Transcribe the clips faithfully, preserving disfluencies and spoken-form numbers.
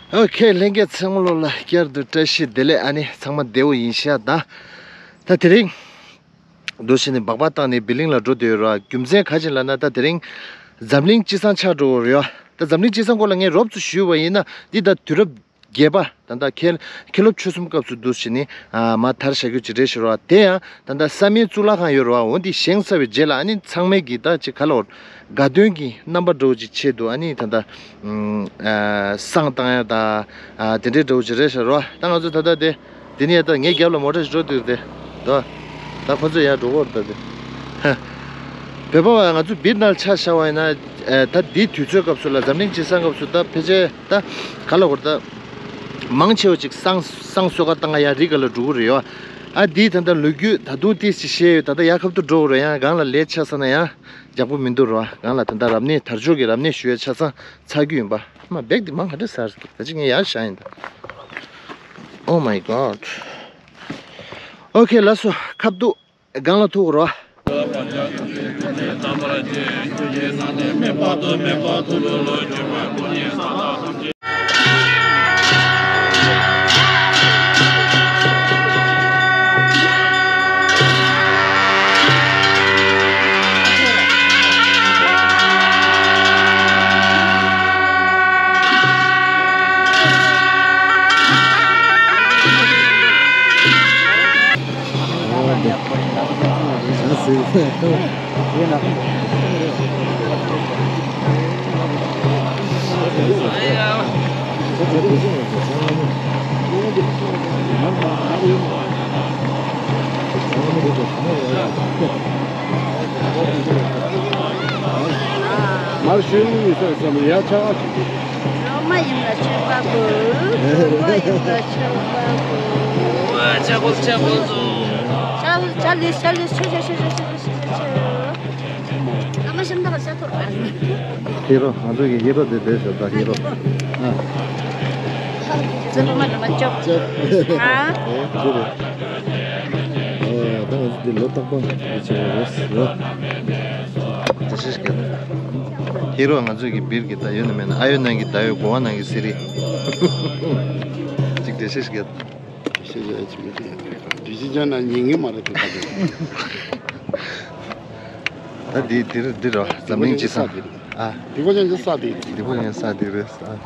ཨོ་ཁེ། ལྷན་རྒྱས་ཚང་མ་ལོ་ལ་བསྐྱར་དུ་བཀྲ་ཤིས་བདེ་ལེགས། ཨ་ནི་ཚང་མ་བདེ་བོ་ཡིན་ཤག་ད། ད་དེ་རིང་འདུག་བྱས་ནས་སྦག་སྦག་བཏང་ནས་བི་ལིང་ལ་འགྲོ་བསྡད་ཡོད་ར། རྒྱུ་མཚན་ག་ཅི་ལབ་ན། ད་དེ་རིང་འཛམ་གླིང་སྤྱི་བསང་ཆགས་འགྲོ་གི་རེད་ཡ། ད་འཛམ་གླིང་སྤྱི་བསང་སྐོར་ལ་ངས་རོབ་ཙམ་ཞུས་པ་ཡིན་ན། འདི་ད་དུས་རབས་བརྒྱད་པ། ད་ལྟ་མཁན་མཁན་སློབ་ཆོས་གསུམ་སྐབས་སུ་འདུག་བྱས་ནས་ཨ་མར་དར་བཞག་རྒྱུ་ཅིག་རེད་ཤག་ར། དེ་ཡང་ད་ལྟ་བསམ་ཡས་གཙུག་ལག་ཁང་ཡོད་ར་བ། འོ་འདི་བཞེངས་ཚར་བའི་རྗེས་ལ་ཨ་ནི་ཚང་མས་ཀྱི་ད་ཅིག་ག་ལ་འོར་དགའ་སྟོན་གྱི་རྣམ་པ་འདྲ་བོ་ཅིག་ཆེད་དུ་ཨ་ནི་ད་ལྟ་ཨ་བསང་བཏང་ཡ་ད་ཨ་དེ་འདྲའི་འདྲ་བོ་ཅིག་རེད་ཤག་ར་བ། ད་ང་ཚོ་ད་ལྟ་དེ་དེ་ནས་ད་ངའི་རྒྱབ་ལ་མོ་ཊ་ཞིག་འགྲོ་དུས་དེ་ད་ད་ཁོ་ཚོ་ཡར་འགྲོ་གི་ཡོད་རེད། ད་དེ་བོད་པ་བ་ང་ཚོ་སྦིར་ནང་ཆ་བཞག་པ་ཡིན་ན། ཨ་ད་འདིའི་དུས་ཚོད་སྐབས་སུ་ལ་འཛམ་གླིང་སྤྱི་བསང་སྐབས་སུ་ད་ཕལ་ཆེར་ད་ག་ལ་འོར་ད་མང་ཆེ་བ་ཅིག་བསང་བསང་གསོལ་ཁ་བཏང་ག་ཡར་རི་སྒང་ལ་འགྲོ་གི་རེད་ཡ། ཨ་འདིའི་ད་ལྟ་ལོ་རྒྱུས་ད་དུང་ཏོག་ཙམ་བཤད་ཡོད། ད་ལྟ་ཡར་ཁ་ཐུག་འགྲོ་གི་རེད། ཡང་སྒང་ལ་ལས་ཆགས་ས་ན་ཡང་ཡག་པོ་མི་འདུག་ར་བ། སྒང་ལ་ད་ལྟ་རབ་གནས་དར་ལྕོག་གི་རབ་གནས་ཞུ་ཡ་ཆ་ཚང་ཚར་རྒྱུ་ཡིན་པ། མ་བེག་འདི་མང་ག་འདྲ་ཟེར། ད་ཅི་ངས་ཡར་བཞག་ཡིན་ད། Oh my God. ཨོ་ཁེ། ལགས་སོ། ཁ་ཐུག་སྒང་ལ་ཐུག་རོགས། མར་ཞུ་ཡོང་ཡོད་ས་བསམ་ཡ་ཆ་བ་ཞིག་སློབ་མ་ཡིན་ལ་ཆོས་པ་དགོས། སློབ་མ་ཡིན་ལ་ཆོས་པ་དགོས། ཆ་གོ་ཆ་གོ་ཆ་ལེ་ཆ་ལེ་ཆ་ཆ་ཆ། ཨ་མ་ཤམ་ད་བར་ཆ་ཐོར་བ། ཧི་རོ། ང་ཚོ་གི་ཧི་རོ་དེ་བསྡད་ཤག་ད་ཧི་རོ། ཨ། ཚེ་སློབ་མ་འགྲོ་མ་ཅོབ། ཨ། ཨེ་འདི་རེད། ཨོ་ད་ང་ཚོ་འདི་ལོ་རྟག་པར་འདི་བྱེད་པ་རེད་ཟེར་རོ། བཀྲ་ཤིས་བདེ་ལེགས། ཧི་རོ་ང་ཚོ་གི་སྦིར་གི་ད་ཡོད་ན་མེད་ན། ཨ་ཡོད་ནང་གི་ད་ཡོད་གོ་བ་ནང་གི་སི་རི། ཅིག་བཀྲ་ཤིས་བདེ་ལེགས། ཤེས་བྱ་ཅི་མི་དེ། དུས་ཕྱིན་ཅང་ན་ཉན་གི་མ་རེད་དེ་ད་དེ། ད་འདི་འདིར་འདི་རོ་འཛམ་གླིང་སྤྱི་བསང་། ཨ། འདི་གོ་ཅང་ཅི་ས་དེ། འདི་གོ་ཅང་ས་དེ་རེད་ས།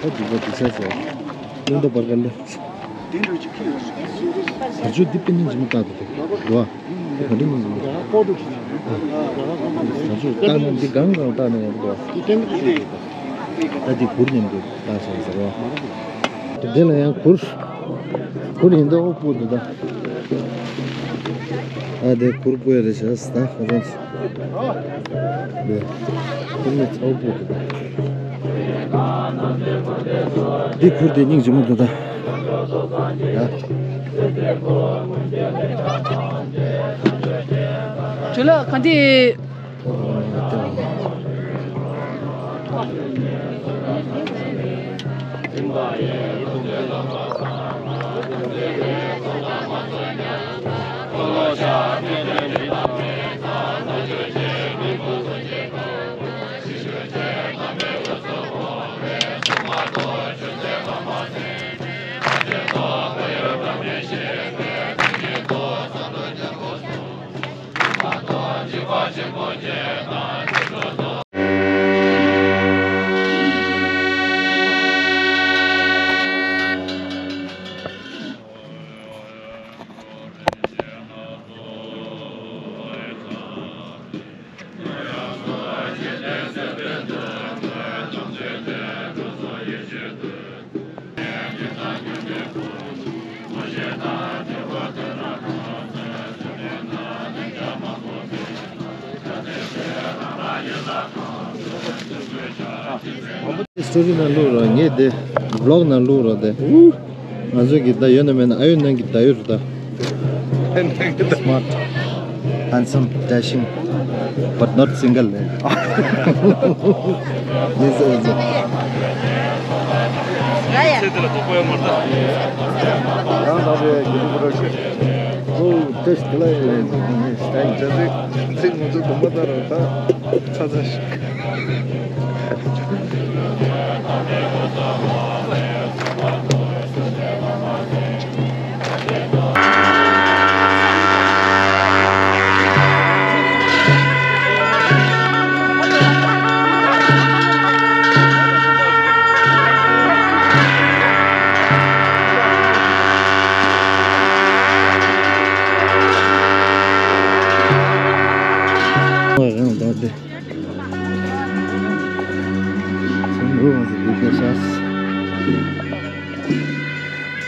ད་འདི་གོ་འདི་ས་ས། གླིང་རྡོ་བར་ག་ལེ། དར་ལྕོག་འདི་པེ་ནི་འཇིམ་ལྟ་དེ་དེ། འདུག་ཨ། འདི་ག་འདི་ནི་འཇིམ་ལྟ། དར་ལྕོག་ལྟ་ན་འདི་གང་གང་ལྟ་ན་ཡང་འདུག་ཨ། ད་འདི་གུར་ནས་འདུག་ལྟ་སོང་ཟེར་བ། དེ་ལ་ཡང་གུར། གུར་ཡིན་ད་འོ་སྤུ་འདུག་ད། ཨ་དེ་གུར་སྤུ་ཡ་རེད་ཤག་ད་ཁོ་རང་། དེ་གུར་ནི་ཚ་བོ་སྤུ་འདུག་ད། འདི་གུར་དེ་སྙིང་རྗེ་མོ་འདུག་ད། ཡ། ཇོ་ལགས་ག་འདི། སི་ཊོ་རི་ནང་བླུགས་རོགས། ངས་དེ་བི་ལོག་ནང་བླུགས་རོགས་དེ། ང་ཚོ་གི་ད་ཡོད་ན་མེད་ན་ཨ་ཡོད་ནང་གི་ད་ཡོད་རེད་ད། Smart, handsome, dashing, but not single. ཡིན་ཟེར་ཡིན་ཟེར། ཚེ་འདི་ལ་དོགས་པ་ཡོད་མ་རེད་ད། རང་དང་པོའི་དགེ་ལུགས་པ་རེད། ཨོ་ཏེ་ཤི་དེ་ལ་ཡིན་ལ་ཡིན་ཟེར། ངས་ད་ཡིན་ཚེ་ཚེ་ཚེ་ང་ཚོ་དགོངས་པ་ལྟར་རང་ད་ཚ་ཚ་ཞིག་འདི། ཚང་མ་རུ་བ་ཟེར་འདི་སྐད་ཤག་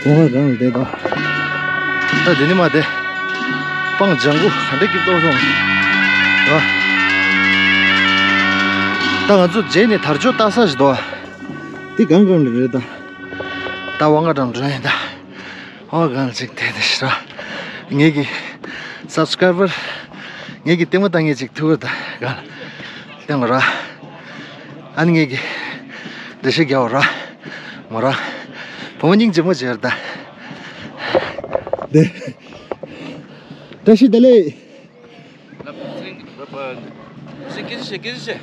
གོང་ཁ་གང་ལ་བསྡད་དོ། ད་འདི་ནི་མ་བསྡད། སྤང་ལྗང་གུ་ག་འདྲ་སྐྱིད་ཏོག་སོང་། ཨ། ད་ང་ཚོ་རྗེས་ནས་དར་ལྕོག་ལྟ་ས་ཞིག་འདུག་འདི་གང་གང་ལ་རེད་ད། ད་དབང་ག་འགྲམ་འགྲོ་ཡིན་ད། ཨོ་གང་ཅིག་དེ་དེ་ཤི་ར། ངེད་ཀྱི་སབ་སི་ཀ་རའི་བར། ངེད་ཀྱི་ལྟད་མོ་ལྟ་མཁན་ཅིག་ཐུག་ད་གང་། ལྟད་མོ་ར། ཨ་ནི་ངེད་ཀྱི། འདི་ཤི་རྒྱ་བོ་ར། མོ་ར། བུ་མོ་སྙིང་རྗེ་མོ་བྱེད་ར་ད། དེ། བཀྲ་ཤིས་བདེ་ལེགས། སྐད་ཆ་བཤད། སྐད་ཆ་བཤད།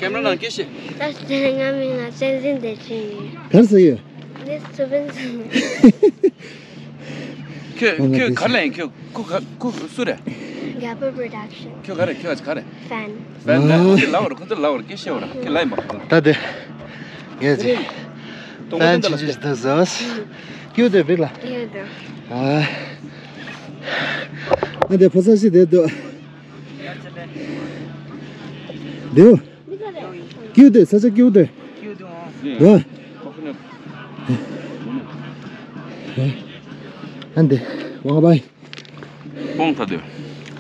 ཀེམ་ར་ནང་སྐད་ཆ་བཤད། ད་ལྟ་ང་མིང་ལ་བསྟན་འཛིན་བདེ་ཆེན་ཡིན། ག་རེ་ཟེར་གི་ཡོད། ངས་སུ་བན་སོང་། ཁྱོད་ཁྱོད་ག་རེ་ལ་ཡིན། ཁྱོད་ཁུ་ཁ་ཁུ་སུ་རེད། རྒྱལ་པོ་པྲོ་ཌག་ཤན། ཁྱོད་ག་རེ། ཁྱོད་ག་རེ། ཕན། ཕན་ནས་ཁྱོད་ལབ་རོགས། ཁོ་ཚོ་ལབ་རོགས། སྐད་བཤད་རོགས། ཁྱོད་ལབ་ཡིན་པ། ད་དེ། ངས་ཅི། ཕན་ཆུང་ཆུང་ཞིག་ད་ཟོས། ཀྱུ་དེ་བིག་ལ། ཡོད་དོ། ཨ། ང་དེ་ཕོ་ས་ཞིག་དེ་དོ། དེའོ། ཀྱུ་དེ་ས་ཆ་ཀྱུ་དེ། དོ། ཨ་འདི་ཝང་པའི། སྤོང་ཚར་དུས།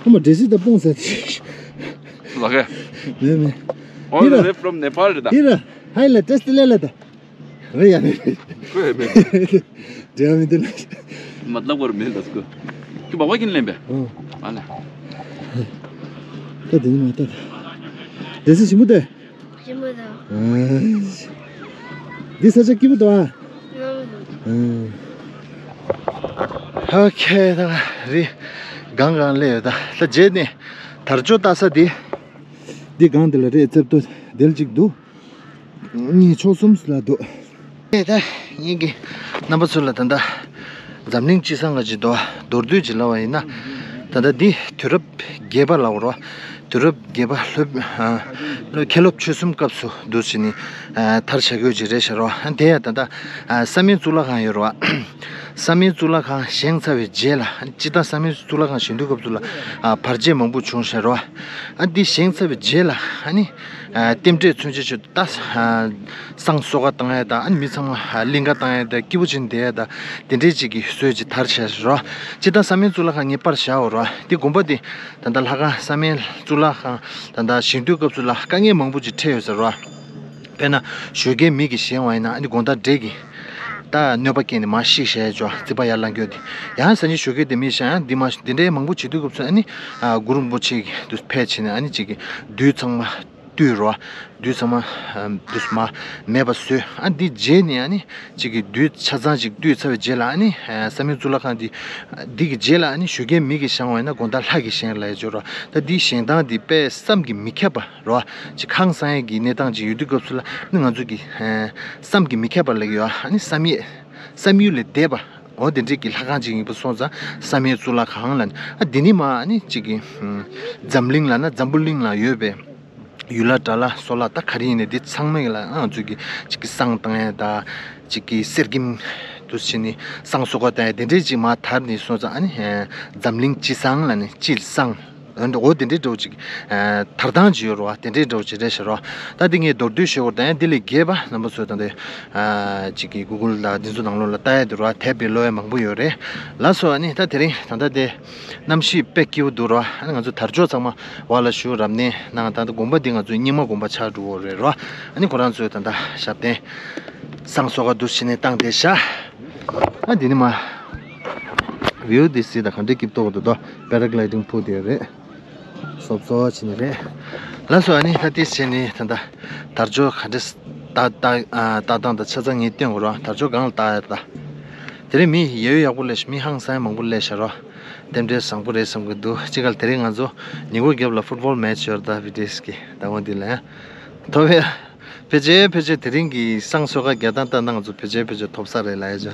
ཁོ་མ་འདྲེ་སྲིད་ད་སྤོང་ཚར་དུས། ལགས་ཀྱི། མེད་མེད། All the way from Nepal རེད་ད། ཡིན་ར། ཧའི་ལ་ཏེས་ཏི་ལེ་ལ་ད། རེད་ཡ་མེད། ཁོས་མེད། འབྲེལ་བ་མི་འདུག་ལ། མ་ལབ་བར་མེད་ད་སྐུ། ཁྱོད་བག་བག་གིན་ལེན་པས། ཨོ། ཨ་ལ། ད་དེ་ནི་མ་ད། འདྲེ་སྲིད་ཞིམ་པོ་དེ། ཞིམ་པོ་དང་། འདི་ས་ཆ་སྐྱིད་པོ་འདུག་ཨ། ཨོ་ཁེ། ད་རི་གང་གང་སླེབས་ཡོད་ད། ད་རྗེས་ནས་དར་ལྕོག་ལྟ་ས་འདི། འདི་སྒང་འདི་ལ་རེད། རྩེབ་ཏོ་དེ་ལ་གཅིག་འདུག་གཉིས་ཕྱོགས་གསུམ་ལ་འདུག་ཨེ་ད་ངེད་ཀྱི་རྣམ་པ་ཚོ་ལ་ད་ལྟ་འཛམ་གླིང་སྤྱི་བསང་ང་ཅིག་འདུག་མདོར་བསྡུས་ཅིག་ལབ་པ་ཡིན་ན། ད་ལྟ་འདི་དུས་རབས་བརྒྱད་པ་ལ་འོར་བ། དུས་རབས་བརྒྱད་པ་ལྷོ། ཨ། ལོ་མཁན་སློབ་ཆོས་གསུམ་སྐབས་སུ་འདུག་ཟེར་ནས། ཨ། དར་བྱ་དགོས་ཀྱི་རེད་ཤག་རོ། ཨ། དེ་ཡང་ད་ལྟ། ཨ། བསམ་ཡས་གཙུག་ལག་ཁང་ཡོད་རོ། བསམ་ཡས་གཙུག་ལག་ཁང་བཞེངས་ཚར་བའི་རྗེས་ལ། སྤྱིར་བཏང་བསམ་ཡས་གཙུག་ལག་ཁང་བཞེངས་དུས་སྐབས་སུ་ལ། ཨ། བར་ཆད་མང་པོ་བྱུང་ཤག་རོ། ཨ། འདི་བཞེངས་ཚར་བའི་རྗེས་ལ་ཨ་ནི། ཨ། རྟེན་འབྲེལ་མཚོན་ཆ་ཆུ་ད། ཨ། བསང་གསོལ་ཁ་བཏང་ཡ་ད། ཨ་ནི་མི་ཚང་མ་གླིང་ག་བཏང་ཡ་ད། སྐྱིད་པོ་བྱས་ནས་བསྡད་ཡ་ད། དེ་འདྲས་ཅིག་གི་སྲོལ་ཅིག་དར་ཤག་རོ། སྤྱིར་བཏང་བསམ་ཡས་གཙུག་ལག་ཁང་ངས་པར་བཞག་ཡོད་རོ། འདི་དགོན་པ་འདི་ད་ལྟ་ལྷ་ཁང་། བསམ་ཡས་གཙུག་ལག་ཁང་ད་ལྟ་བཞེངས་དུས་སྐབས་སུ་ལ་དཀའ་ངལ་མང་པོ་ཅིག་འཕྲད་ཡོད་ས་རོ། དཔེར་ན་ཞོགས་ཀས་མི་གིས་བཞེངས་པ་ཡིན་ན། ཨ་ནི་དགོང་དག་འདྲེ་གིས་ད་གནོད་པ་བསྐྱལ་ནས་མར་བཤིག་བཞག་ཡ་ཅོ། རྩིག་པ་ཡར་ལངས་རྒྱུ་དེ། ཡང་སང་ཉིན་ཞོགས་ཀས་དེ་མི་བཞེངས་ཡ། འདི་མ་འདི་འདྲའི་མང་པོ་བྱེད་དུས་སྐབས་སུ་ཨ་ནི། ཨ། གུ་རུ་རིན་པོ་ཆེ་གི་དུ་ཕེབས་བྱས་ནས་ཨ་ནི་ཅིག་གི་བདུད་ཚང་མ་བཏུལ་རོ། བདུད་ཚང་མ་བདུད་མ་མེད་པ་བཟོས། ཨ། འདི་རྗེས་ནས་ཨ་ནི་ཅིག་གི་བདུད་ཆ་ཚང་ཅིག་བཏུལ་ཚར་བའི་རྗེས་ལ། ཨ་ནི་བསམ་ཡས་གཙུག་ལག་ཁང་འདི། འདི་གི་རྗེས་ལ་ཨ་ནི་ཞོགས་ཀས་མི་གིས་བཞེངས་པ་ཡིན་ན་དགོང་དག་ལྷ་གིས་བཞེངས་ལབ་ཡ་ཅོ་རོ། ད་འདི་བཞེངས་སྟངས་འདི་དཔེ་བསམ་གྱིས་མི་ཁྱབ་པ་རོ། ཅིག་ཁང་བསང་ཡས་ཀྱི་གནས་སྟངས་ཅིག་ཡོད་དུས་སྐབས་སུ་ལ་ནི་ང་ཚོ་གི། ཨ། བསམ་གྱིས་མི་ཁྱབ་པ་ལབ་ཀྱི་ཡོད། ཨ་ནི་བསམ་ཡས། བསམ་ཡུལ་ལས་འདས་པ། འོ་དེ་འདྲས་ཀྱི་ལྷ་ཁང་ཅིག་ཡིན་པ་སོང་ཙང་བསམ་ཡས་གཙུག་ལག་ཁང་ལ་ནི། ཨ། འདི་ནི་མ་ནི་ཅིག་གི། ཨ། འཛམ་གླིང་ལ་ན་འཛམ་བུ་གླིང་ལ་ཡོད་པའི་ཡུལ་ལྷ་དགྲ་ལྷ་སོག་ལྷ་ད་ག་རེ་ཡིན་ནའི་འདི་ཚང་མ་ལ་ང་ཚོས་ཀྱི་ཅིག་གི་བསང་བཏང་ཡ་ད། ཅིག་གི་གསེར་སྐྱེམས་དུ་བྱས་ནས་བསང་གསོལ་ཁ་བཏང་ཡ་དེ་འདྲས་ཅིག་མར་དར་ནས་སོང་ཙང་། ཨ་ནི། ཨ། འཛམ་གླིང་སྤྱི་བསང་ལ་ནི་སྤྱི་བསང་། འོ་དེ་འདྲའི་འདྲ་བོ་ཅིག་ཨ། དར་སྟངས་ཅིག་ཡོད་རེད་བ། དེ་འདྲའི་འདྲ་བོ་ཅིག་རེད་ཤག་རོ། ད་འདི་ངས་མདོར་བསྡུས་ཞུ་བར་དང་། ཡང་འདི་ལས་རྒྱས་པ་རྣམ་པ་ཚོས་ད་ལྟ། ཨ། ཅིག་གི་གུ་གུལ་དང་འདི་ཚོ་ནང་ལོགས་ལ་ལྟ་ཡ་འདུག་རོ། དེབ་དེ་ཀློག་ཡ་མང་པོ་ཡོད་རེད། ལགས་སོ། ཨ་ནི་ད་དེ་རིང་ད་ལྟ་དེ་གནམ་གཤིས་དཔེ་སྐྱིད་པོ་འདུག་རོ། ཨ་ནི་ང་ཚོ་དར་ལྕོག་ཚང་མ་བར་ལ་བཞུགས། རབ་གནས་གནང་། ད་ལྟ་དགོན་པ་འདི་ང་ཚོའི་རྙིང་མ་དགོན་པ་ཆགས་འགྲོ་གི་རེད་རོ། ཨ་ནི་ཁོ་རང་ཚོས་ད་ལྟ་ཞབས་བརྟན་བསང་གསོལ་ཁ་འདུ་བྱས་ནས་བཏང་བསྡད་ཤག་ཨ། འདི་ནི་མ། བིའུ་འདི་གཟིགས་དང་། ག་འདྲའི་སྐྱིད་ཏོག་འདུག་དོ། པེ་ར་གི་ལའི་ཌིང་ཕུལ་དེ་རེད། སོབ་སོབ་བྱས་ནས་རེད། ལགས་སོ། ཨ་ནི་ད་ལྟའི་ཆ་ནས་ད་ལྟ་དར་ལྕོག་ག་འདྲ་ལྟ་ལྟ། ཨ། ལྟ་སྟངས་དང་ཆ་ཚང་ངས་སྟོན་དགོས་རོ། དར་ལྕོག་སྒང་ལ་ལྟ་ཡ་ད། དེ་རིང་མི་ཡོད་ཡག་པོ་སླེབས་ཤག་མི་ཧང་སང་མང་པོ་སླེབས་ཤག་རོ། རྟེན་འབྲེལ་བཟང་པོ་རེད་བསམ་གྱི་འདུག་ཅི་ག་ལ་དེ་རིང་ང་ཚོ་ཉིན་གུང་རྒྱབ་ལ་ཕུཊ་བོལ་མེ་ཆི་ཡོད་རེད་ད། བི་ཏི་ཨེ་སི་གི་ཟླ་བ་འདི་ལ་ཡང་ཐོབ་ཡ། ཕལ་ཆེར་ཕལ་ཆེར་དེ་རིང་གི་བསང་གསོལ་ཁ་རྒྱག་སྟངས་ལྟར་ན་ང་ཚོ་ཕལ་ཆེར་ཕལ་ཆེར་ཐོབ་ས་རེད་ལབ་ཡ་ཅིག་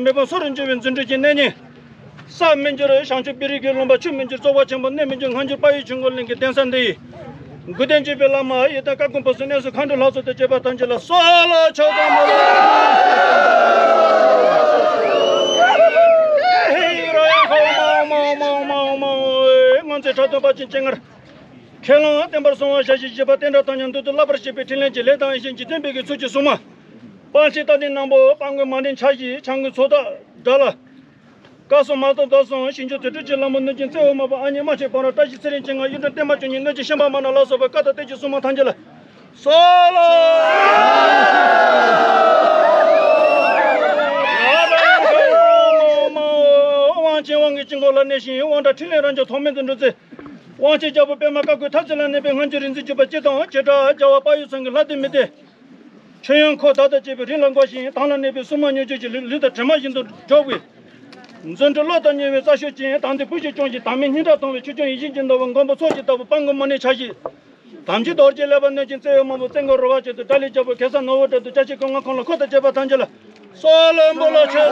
མེས་པོ་སོགས་རིན་ཆེ་བའི་རྫུ་འཕྲུལ་གྱི་གནས་རྙིང་། ས་མི་འགྱུར་བྱང་ཆུབ་པའི་རིགས་ཀྱི་ལུང་པ། ཆུ་མི་འགྱུར་རྩོལ་བ་ཆེན་པོ། གནས་མི་འགྱུར་སྔ་འགྱུར་དཔལ་ཡུལ་ཆོས་འཁོར་གླིང་གི་གདན་ས་འདི་ཡི་དགུ་ལྡན་བརྒྱུད་པའི་བླ་མ་ཡི་དམ་བཀའ་དགོན་པ་སུ་གནས་སུ་མཁའ་འགྲོ་ལྷ་ཚོགས་དང་བཅས་པ་ཐམས་ཅད་ལ་གསོལ་ལོ་ཆོག་དང་མོ་ལོ། སྔོན་ཚེ་ཕྲག་དོན་པ་ཅན་སྤྱན་སྔར་ཁས་བླངས་བསྟན་པར་བཟུང་བ་ཞལ་བཞེས་བཞེས་པ་བསྟན་དགྲ་དམ་ཉམས་མདུན་དུ་བསླབ་པར་བྱེད་པའི་ཕྲིན་ལས་ཀྱི་ལས་དང་ཡེ་ཤེས་འཇིག་རྟེན་པའི་གི་ཚུལ་གྱིས་བསྲུང་མ། དཔལ་ཆེན་རྟ་མགྲིན་ནག་པོ་དཔལ་མགོན་མ་ཎི་ཕྱག་བཞི་བྱང་གི་མཚོ་རྟ་དགྲ་ལ། བཀའ་སྲུང་མ་དང་བདག་སྲུང་ཞིང་སྐྱོང་དུར་ཁྲོད་ཀྱི་ལྷ་མོ་གནོད་སྦྱིན་རྩེ་འོག་མ་པ་ཨ་མྱེས་རྨ་ཆེན་བང་རོ་བཀྲ་ཤིས་ཚེ་རིང་སྤྱན་སྔར་གཡུ་སྒྲོན་བརྟན་མ་བཅུ་གཉིས་གནོད་སྦྱིན་ཤན་པ་མ་ན་ལ་སོགས་པའི་བཀའ་དང་བསྟན་བཅོས་སྲུང་མ་ཐམས་ཅད་ལ་གསོལ་ལོ། དབང་ཆེན་དབང་གི་དཀྱིལ་འཁོར་ལ་གནས་ཤིང་དབང་དྲག་ཕྲིན་ལས་རབ་འབྱམས་ཐོགས་མེད་དུ་འགྲུབ་ཚེ། དབང་ཆེན་རྒྱལ་པོ་པདྨ་དཀར་པོའི་ཐབས་ཚུལ་ལ་གནས་པའི་སྔ་འགྱུར་རིག་འཛིན་བརྒྱུད་པ་སྤྱི་དང་བྱེ་བྲག་རྒྱལ་བ་དཔལ་ཡུལ་ཚང་གི་ལྷ་སྡེ་མི་སྡེ། མཆོད་ཡོན་འཁོར་དག་དང་བཅས་པའི་རིམ་ལ་འགོད་ཅིང་དམ་ལ་གནས་པའི་སྲུང་མ་མྱུར་མགྱོགས་ཀྱི་ལུས་ལུས་དང་གྲིབ་མ་བཞིན་དུ་འགྲོགས་པའི། རྫུ་འཕྲུལ་གློག་དང་ཉེ་བའི་རྩལ་ཤུགས་ཅན། དམ་ལྡན་བུ་ཞིག་སྐྱོང་ཞིང་དམ་མེད་སྙིང་ཁྲག་གཏོང་བའི་ཆོས་སྐྱོང་ཡིད་བཞིན་གྱི་ཟླ་བའི་མགོན་པོ་ཚོགས་ཀྱི་བདག་པོ་དཔལ་མགོན་མ་ཎི་ཕྱག་བཞི། དམ་ཅན་རྡོ་རྗེ་ལེགས་པར་གནོད་ཅིང་རྩེ་བའི་དམར་པོ་བཙན་མགོན་རོལ་བ་ཆེད་དུ་དགྲ་ལྷའི་རྒྱལ་པོ་གེ་སར་ནོར་བུ་སྤྲུལ་དུ་ཅ་ཆས་ཀྱི་མངའ་ཁོངས་ལ་འཁོར་དང་བཅས་པ་ཐམས་ཅད་ལ། སོ་ལོ་འབོ་ལོ་ཆེ།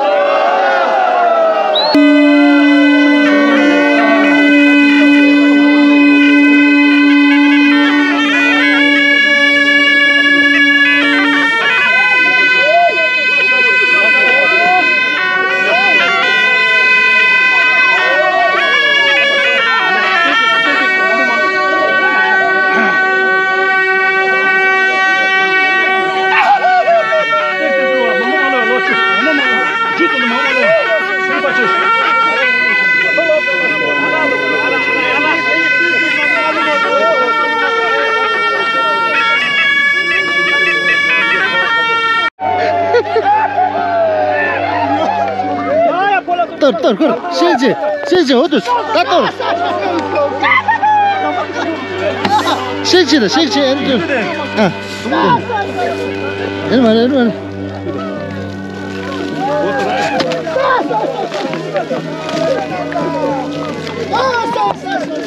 གཏོར་གཏོར་གཏོར། ཤེས་བྱེད་ཤེས་བྱེད། འོ་དུ་ད་གཏོར། ཤེས་བྱེད་ད་ཤེས་བྱེད། ཨ་ནི་དུ་ཨ། ཨེ་མ་རེད་ཨེ་མ་རེད།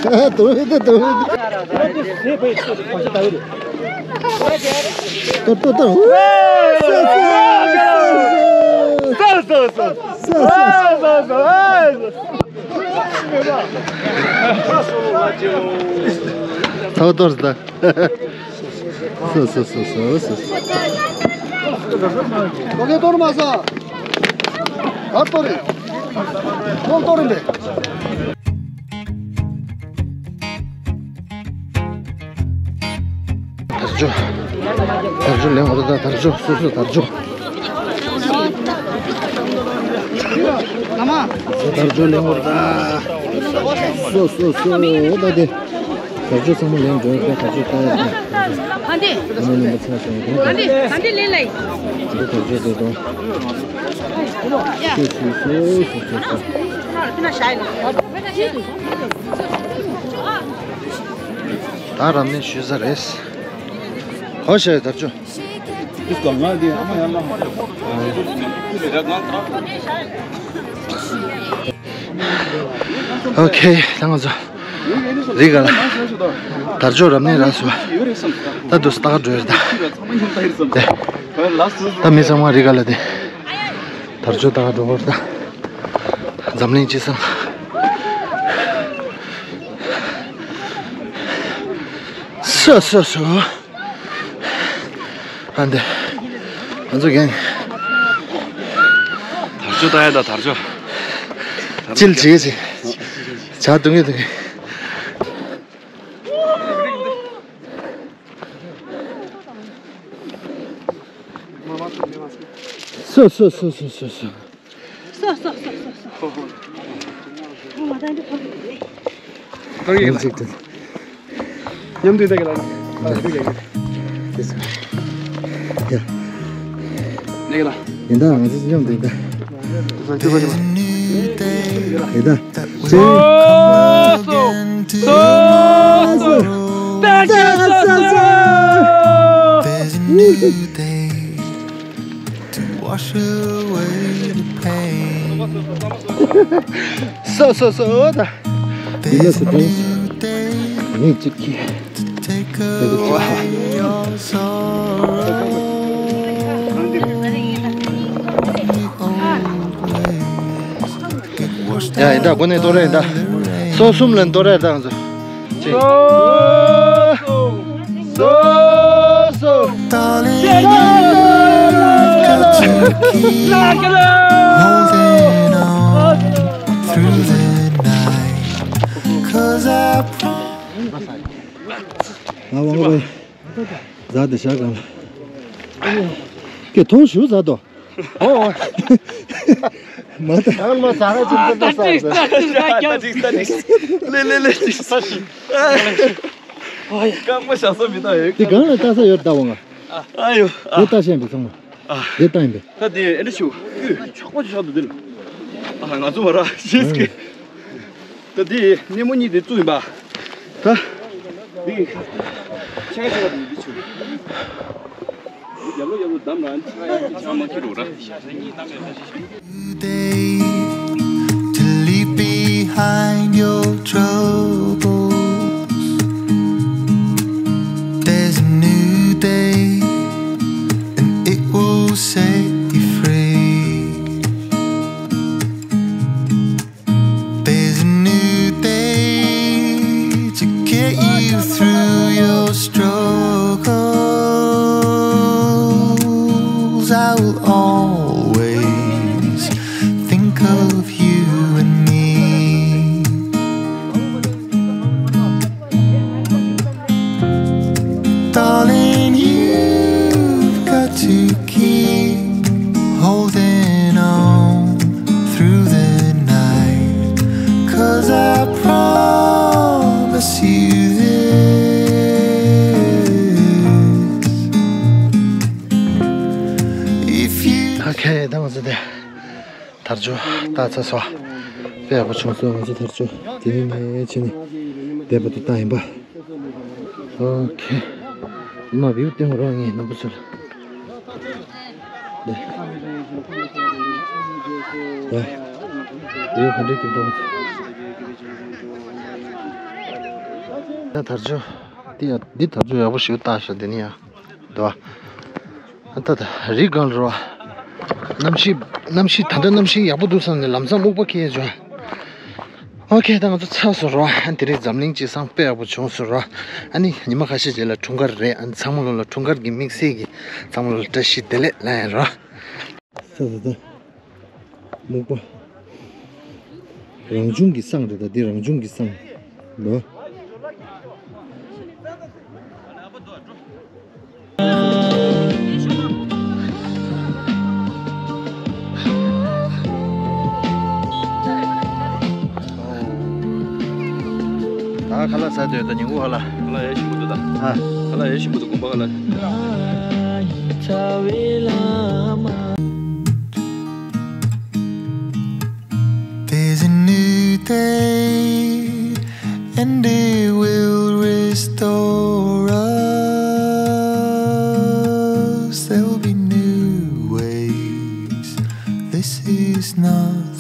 ཨ་དུ་ཧི་དུ་དུ་ཧི་དུ། ཏོ་ཏོ་ཏོ། ཏོ་ཏོ་ཏོ། སོ་སོ་སོ་སོ་སོ། ཏོ་ལེ་ཏོ་རུ་མ་ས། གར་ཏོ་རེ། ཏོ་ཏོ་རེ་མེ། དར་ལྕོག་དར་ལྕོག་ལེན་འོ་ད་དར་ལྕོག་སོ་སོ་དར་ལྕོག་དར་ལྕོག་ལེན་འོ་ད་སོ་སོ་སོ་འོ་ད་དེ། དར་ལྕོག་ཚང་མ་ལེན་འགྲོ་ཡ་དར་ལྕོག་ལྟ་ཡ་དང་། ག་འདི། ཨ་མ་ནི་མ་ཚང་སོང་ག་འདི། ག་འདི་ལེན་ལེ། འདི་དར་ལྕོག་དེ་དང་། སོ་སོ་སོ་སོ་སོ། ད་རབ་གནས་ཞུས་ས་རེད། ཧོ་ཤེ་དར་ལྕོག་ཨོ་ཁེ། ད་ང་ཚོ་རི་ག་ལ་དར་ལྕོག་རབ་གནས་རག་སོང་། ད་དུས་སུ་ལྟ་ག་འགྲོ་ཡོད་ད། ད་མི་ཚང་མ་རི་ག་ལ་དེ་དར་ལྕོག་ལྟ་ག་འགྲོ་བར་ད། འཛམ་གླིང་སྤྱི་བསང་། སོ་སོ་སོ། ཨ་འདི། ང་ཚོ་རྒན། ཅོ་ད་ཡ་ད་དར་ཅོ། ཅིལ་བྱེད་ཀྱི་བྱེད། བྱ་དུང་གི་དུང་གི། སོ་སོ་སོ་སོ་སོ་སོ། སོ་སོ་སོ་སོ་སོ། ཨོ་མ་ད་འདི་ཁོ། ཏོ་ཡིན་ལ། མཉམ་དུ་ཡིན་ད་གི་ལ། ཡ། ཡིན་ད་ང་ཚོ་མཉམ་དུ་ཡིན་ད། ཡིན་ད། སོ་སོ། སོ་སོ། ད་ཅི་སོ་སོ། There's a new day to wash away the pain. སོ་སོ་སོ་ད། འདི་ལ་སུ་དྲན། ངས་གཅིག་གིས། To take away your sorrow. Old ways get washed ཡ་ཡིན་ད། out སྒོ་ནས་ཏོ་རེ་ཡིན་ད། སོ་གསུམ་ལ་ཏོ་རེ་ད་ང་ཚོ། སོ་སོ། Darling, you got to keep holding on through the night, 'cause I promise. ང་ཝང་ཝང་ཟ་དེ་ཤ་གང་ལ། ཀེ་ཐོང་ཞུ་ཟ་དོ། ཨོ། མ་ད། ཡང་མ་ཟ་ཧ་ཅིག་ཏུ་ཏུ་ཟ་ཟ། ལེ་ལེ་ལེ་ཅིག་ཟ་ཞིག་ཨོ་ཡ། རྐང་པ་བཞག་ས་མི་ད་ཡོད། དེ་གང་ལ་ལྟ་ས་ཡོད་ད་འོང་ང་། ཨ་ཡོ། དེ་ལྟ་ཤེས་པའི་ཚང་མ། དེ་ལྟ་ཡིན་པས། ད་དེ་ཨེ་འདྲ་ཞུ། ཆག་པ་ཆག་ཏུ་དེ་ལ། ཨ་ང་ཚོ་མ་ར་ཤེས་ཀི། ད་དེ་སྣེ་མོ་གཉིས་དེ་བཙུགས་ཡིན་པ། ད། འདི། ཆེ་ཆེ་བ་འདི་ཆུ། ཡ་ལོ་ཡ་ལོ་བསྡམས་ལ་ཆ་ཡ་ཆ་མ་ཁྱེར་རོ་ར། Day to leave behind your troubles. There's a new day, and it will set you free. There's a new day to get you through your struggles. I will always think of you and me. Darling, you've got to keep holding on through the night, 'cause I promise you this. If you Okay, that was it. དར་ལྕོག་བཏགས་ཚར་སོང་། དཔེ་ཡག་པོ་བྱུང་སོང་། ང་ཚོ་དར་ལྕོག་དེ་ནས་ནས་ཕྱིན་ནས་བསྡད་པ་དེ་བཏགས་ཡིན་པ། ཨོ་ཁེ། མ་བིའུ་སྟོན་རོགས་ངས་ནོར་བུ་ཚོར། ཡ། བིའུ་ག་འདྲ་སྐྱིད་པོ། ཡ་དར་ལྕོག་འདི་ཡ་འདི་དར་ལྕོག་ཡག་པོ་ཞིག་བཏགས་ཤག་འདི་ནི་ཡ། འདུག་བ། ད་ལྟ་རི་སྒང་ལ་རོ། གནམ་གཤིས་གནམ་གཤིས་ད་ལྟ་གནམ་གཤིས་ཡག་པོ་འདུག་བསམ་ནས་ལམ་སང་སྨུག་པ་འཁྱེར་བྱུང་། ཨོ་ཁེ། ད་ང་ཚོ་ཚར་སོང་རོ། ཨ་དེ་རིང་འཛམ་གླིང་སྤྱི་བསང་དཔེ་ཡག་པོ་བྱུང་སོང་རོ། ཨ་ནི་ཉི་མ་ཁ་ཤས་རྗེས་ལ་འཁྲུངས་སྐར་རེད། ཨ་ནི་ཚང་མ་ལོ་ལ་འཁྲུངས་སྐར་གྱི་དམིགས་བསལ་གྱི་ཚང་མ་ལོ་ལ་བཀྲ་ཤིས་བདེ་ལེགས་ལབ་ཡིན་རོ། ས་ས་ས། སྨུག་པ། རང་བྱུང་གི་བསང་རེད་ད། འདི་རང་བྱུང་གི་བསང་། ལོ། ད་ཁ་ལག་ཟ་འདོད་ད་ཉིན་གུང་ཁ་ལག་ཁ་ལག་ཡ་ཞིམ་པོ་འདུག་ད། ཨ། ཁ་ལག་ཡ་ཞིམ་པོ་འདུག་དགོན་པ་ཁ་ལག There's a new day, and it will restore us. There'll be new ways. This is not